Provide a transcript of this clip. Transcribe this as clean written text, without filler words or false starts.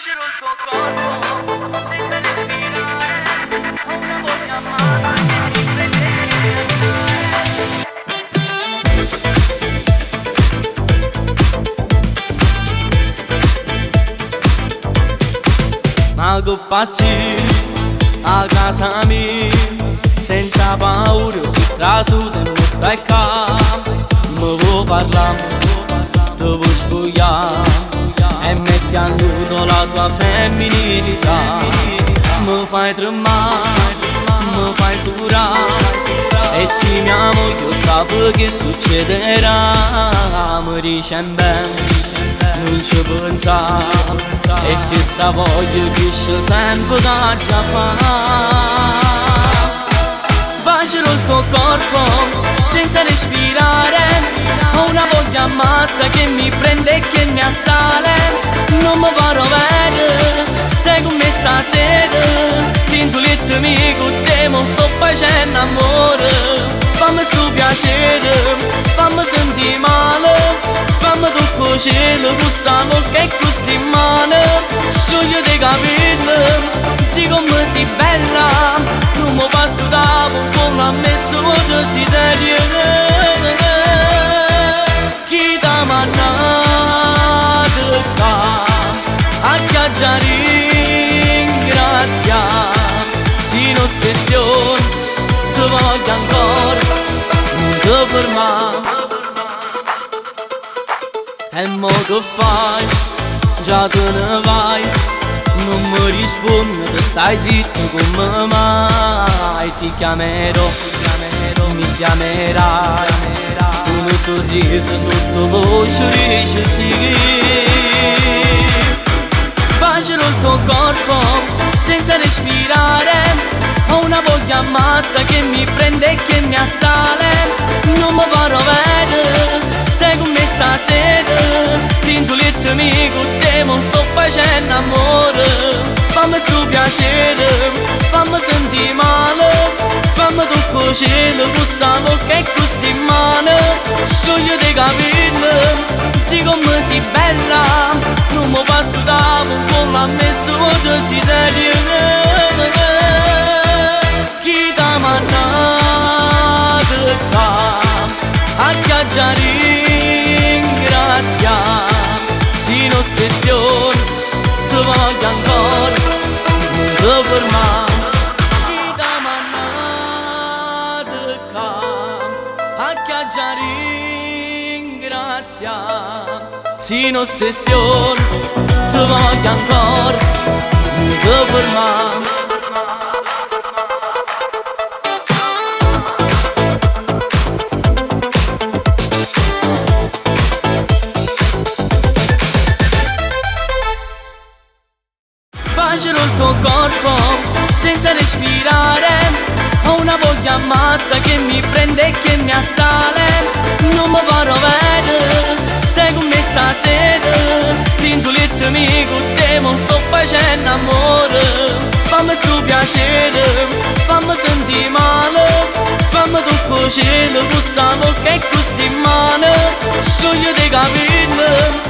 Bacerò il tuo corpo senza respirare, ho una voglia matta che mi prende. Ma che pazzia a casa mia, senza paura si trasuta e non stai qua. Mi vuoi parlare, ti vuoi spugliare e metti a nudo la tua femminilità. Mi fai tremare, mi fai surare e se mia moglie sa che succederà, mi dice bene, non ci pensare, e che sta voglia che c'è sempre da già fa. Bacerò il tuo corpo senza respirare, ho una voglia matta che mi prende e che mi assale. Non mi farò vedere, stai con me stasera, dentro letto mio con te non sto facendo amore. Fammi sto piacere, fammi sentire male, fammi tocco cielo con sta bocca e con sti mani. Sciogli i capelli, di come sei bella, non mi passo da come a me sto desiderio. Chi t'ha mandato qua a chiacchierare ringrazia, sin ossessione ti voglio ancora, non ti fermare. E mo che fai? Già te ne vai, non mi rispondi, ti stai zitto come mai. Ti chiamerò, mi chiamerai, un sorriso sotto voce dice sì. Bacerò il tuo corpo senza respirare, ho una voglia matta che mi prende e che mi assale. Non mi farò vedere, stai con me stasera, dentro letto mio con te non sto facendo amore. Fammi sto piacere, fammi sentire male, fammi tocco cielo con sta bocca e con sti mani. Sciogli i capelli, di come sei bella, non mi passo da come a me sto desiderio. Chi t'ha mandato qua a chiacchierare ringrazia, sin ossessione ti voglio ancora, non ti fermare. Chi t'ha mandato qua a chiacchierare ringrazia, sin ossessione ti voglio ancora, non ti fermare. Bacerò il tuo corpo senza respirare, ho una voglia matta che mi prende e che mi assale. Non mi farò vedere, stai con me stasera, dentro letto mio con te non sto facendo amore. Fammi sto piacere, fammi sentire male, fammi tocco cielo con sta bocca e con sti mani. Sciogli i capelli.